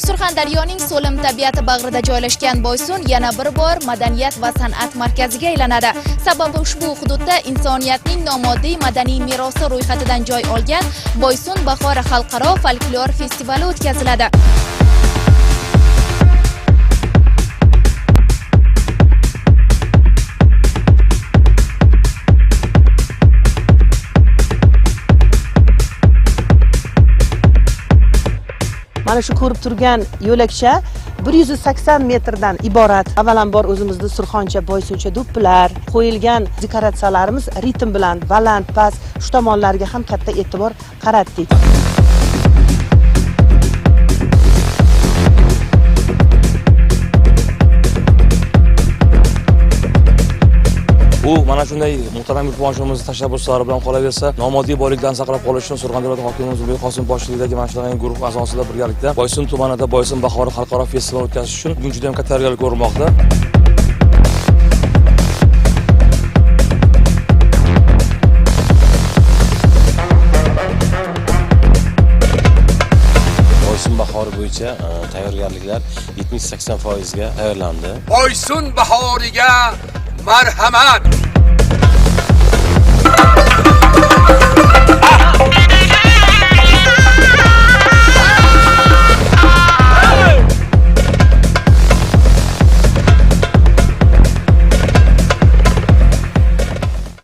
Surxondaryoning so'lim tabiati bag'rida joylashgan Boysun yana bir bor madaniyat va san'at markaziga aylanadi. Sababi ushbu hududda insoniyatning nomoddiy madaniy merosi ro'yxatidan joy olgan Boysun bahori xalqaro folklor festivali o'tkaziladi. Mana shu ko'rib turgan yo'lakcha 180 metrdan iborat. Avvalambor o'zimizni surxoncha, boysuncha do'ppilar, qo'yilgan dekoratsiyalarimiz ritm bilan baland, past, shu tomonlarga ham katta e'tibor qaratdik. U mana shunday muhtaram yurtboshimiz tashabbuslari bilan qolaversa, nomoddiy boyliklarni saqlab qolish uchun Surxondaryo hokimimiz Ulug'bek Qosimov boshchiligidagi mana shunaqa guruh a'zosi birgalikda Boysun tumanida Boysun bahori xalqaro festivali o'tkazish uchun bugun juda ham katta tayyorgarlik ko'rilmoqda. Boysun bahori bo'yicha tayyorgarliklar 70-80% ga tayyorlandi. Boysun bahoriga marhamat.